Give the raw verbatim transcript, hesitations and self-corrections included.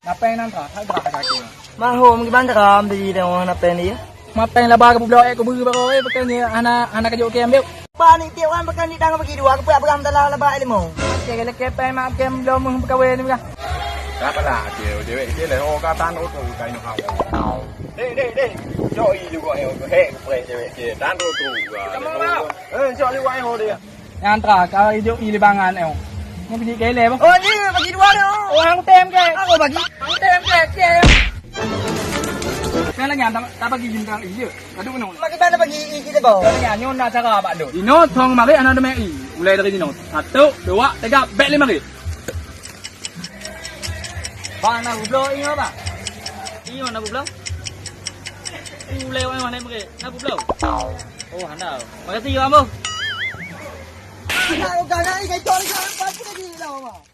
Napéng nan trah, hai trah kaki. Mahom kiban ram di tengok napéng dia. Mapéng laba ka peubloe, eh, kubeu baroe, eh, pakai ni hana, hana kajok kem beu. Ba ni tiep wan pakai ni dang bagi dua, keupeue beuram dalam laba ilmu. Oke, kalau kepeng mak kem belum meuh pegawai ni bah. Apa lah, dia, dia, dia lah, oh, kata anu tu, kain hau. Deh, deh, deh. Jok i juga, eh, he, kupre cewek dia. Tandu tu. Kamu mau? Eh, jok liwat, eh, dia. Nyang tra, ka idup i libangan, eh. Ni biji kele, bah. Oh, ni bagi dua ni, oh. Oh, hang tem ke? Aku bagi. Hang tem ke? Ke. Kan lagi hantar, tak bagi bintang i je. Aduh, kena. Bagi mana bagi i kita, bau? Kan lagi, nyoe nak cara apa tu? Ino, thong mari, anak demi i. Mulai dari ino. Satu, dua, tiga, bek lima ringgit. Bang, nak bublo i apa? I mana bublo? Ulai orang mana mari? Nak bublo? Oh, anda. Makasih, ya, Ambo. Nak, nak, nak, nak, nak, nak, nak, nak, nak,